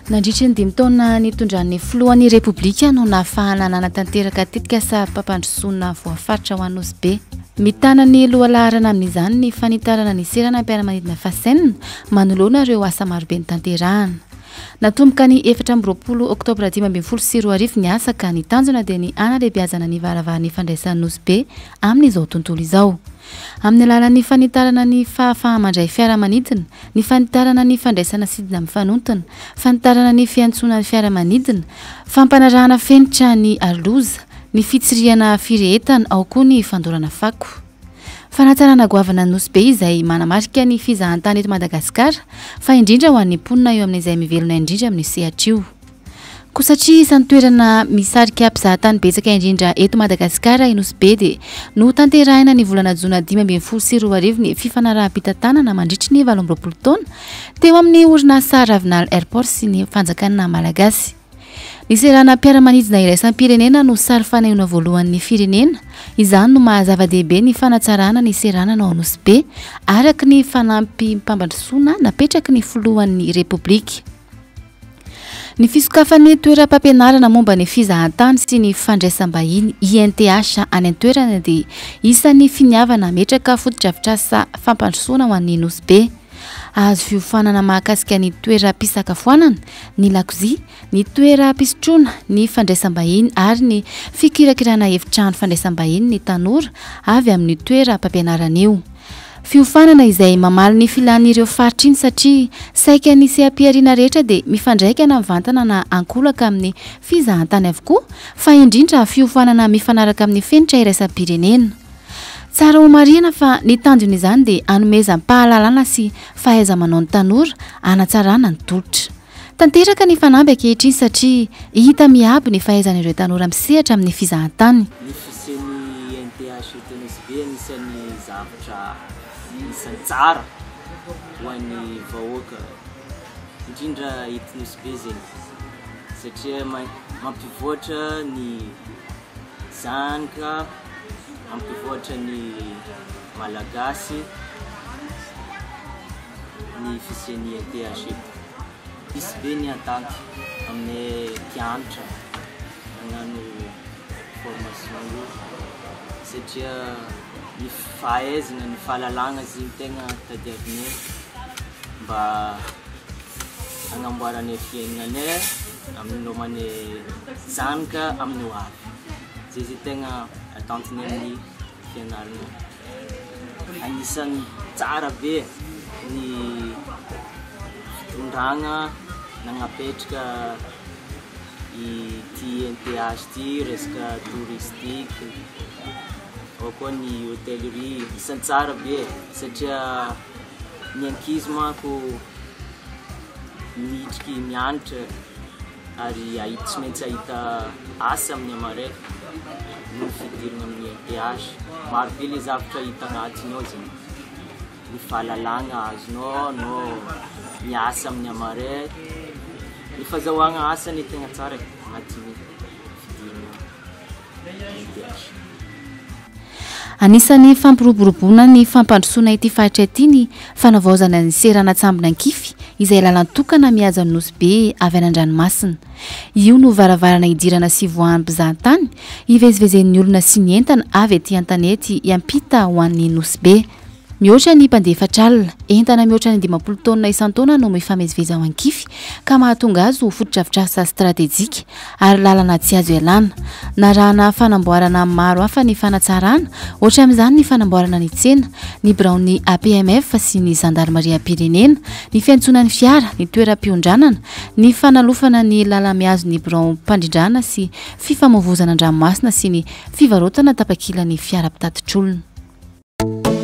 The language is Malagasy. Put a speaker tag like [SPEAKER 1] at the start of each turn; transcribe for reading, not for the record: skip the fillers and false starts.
[SPEAKER 1] Nandritry ny dimy taona nitondran'ny filohan'ny Repoblika no nahafahana nanatanteraka tetikasam-pampandrosoana voafaritra ho an'i Nosy Be. Mitana ny lohalaharana amin'izany ny fanitarana ny seranam-piaramanidina Fascène manoloana ireo asa marobe notanterahana. Natomboka ny 24 oktobra 2015 ny asa ka ny tanjona dia ny hanalehibiazana ny varavaran'ny fandraisan'i Nosy Be amin'izao tontolo izao. Amin'ny alalan'ny fanitarana ny fahafaha-mandray fiaramanidina, ny fanitarana ny fandraisana sidina mifanontona, fanitarana ny fiantsonan'ny fiaramanidina, fampanarahana fenitra ny aroloza, ny fitsirihana firehetana, ao koa ny fandorana fako. Fanatsarana goavana ny Nosy Be izay manamarika ny fizahantany eto Madagasikara, fa indrindra ho an'ny mponina eo amin'izay mivelona indrindra amin'io sehatra io. Koa satria isan'ny toerana misarika mpizahatany betsaka indrindra eto Madagasikara i Nosy Be dia notanterahina ny volana jona 2015 ny fifanaraham-pitantanana mandritry ny 28 taona teo amin'ny orinasa Ravinala Airport sy ny fanjakana malagasy. Ny seranam-piaramanidina iraisam-pirenena no sary fanehoana voalohan'ny firenena, izany no maha zava-dehibe ny fanatsarana ny seranana ao Nosy Be araka ny fanampim-pampandrosoana napetraky ny filohan'ny Repoblika. Ny fisokafan'ny toeram-pampianarana momba ny fizahantany sy ny fandraisam-bahiny, INTH, any an-toerana dia isan'ny finiavana hametraka fotodrafitrasa fampandrosoana ho an'ny Nosy Be. Hahazo fiofanana mahakasika ny toeram-pisakafoanana, ny lakozia, ny toeram-pisotroana, ny fandraisam-bahiny ary ny fikirakirana efitrano fandraisam-bahiny ny tanora avy amin'io toeram-pampianarana io. Fiofanana izay mamaly ny filan'ireo faritra iny satria saika ny seha-pihariana rehetra dia mifandraika na mivantana na ankolaka amin'ny fizahantany avokoa fa indrindra fiofanana mifanaraka amin'ny fenitra iraisam-pirenena. Tsara homarihina fa ny tanjon'izany dia hanomezam-pahalalana sy fahaiza-manao ny tanora hanatsarana ny tolotra. Tanteraka ny fanamby ankehitriny satria hita miabo ny fahaizan'ireo tanora misehatra amin'ny fizahantany.
[SPEAKER 2] Ny fisian'ny INTH eto Nosy Be anisan'ny zavatra anisan'ny tsara ho an'ny vahoaka indrindra eto Nosy Be zegny satria mampivoatra ny zanaka, mampivoatra ny Malagasy ny fisian'ny INTH eto. Misy be ny attente aminay mpianatra magnano formation io satria ny fahaizana, ny fahalalagna zegny tegna tadiavinay mba hagnamboaranay fiaignanay, hamelomanay zanaka amin'ny ho avy. Zay zay tegna attente-nay amin'ny fianarana. Anisan'ny tsara be ny fitondragna nagnapetraka ity INTH ity resaka touristique, ao koa ny hôtellerie, isan'ny tsara be satria ny ankizy manko midriky mianatra. ary ahita tsy maintsy ahita asa amin'ny hamaray noho ny fidirana amin'ny INTH. Maro be le zavatra hita agnatiny ao zegny, ny fahalalagna azonao anao miasa amin'ny hamaray, ny fazahoagna asa anie tegna tsara e agnatin'ny fidirana INTH.
[SPEAKER 1] Anisan'ny fampiroboroboana ny fampandrosoana ity faritra ity ny fanavaozana ny seranan-tsambon'Ankify izay lalan-tokana mihazo an'i Nosy Be avy any an-dranomasina. Io no varavarana idirana sy ivoahan'ny mpizahantany, ivezivezen'ny olona sy ny entana avy aty an-tanety hiampita ho an'ny Nosy Be. Mihoatra ny mpandeha efatra alina, entana mihoatra ny 50 taonina isan-taona no mifamezivezy ao Ankify ka mahatonga azy ho fotodrafitrasa stratejika ary lalana tsy azo ialana. Narahana fanamboarana maro hafa ny fanatsarana, ohatra amin'izany ny fanamboarana ny tsena, ny biraon'ny APMF sy ny zandarimariam-pirenena, ny fiantsoana ny fiara, ny toeram-piondranana, ny fanalofana ny lala-mihazo ny biraom-pandrindrana sy fifamoivozana an-dranomasina sy ny fivarotana tapakilan'ny fiara mpitatitr'olona.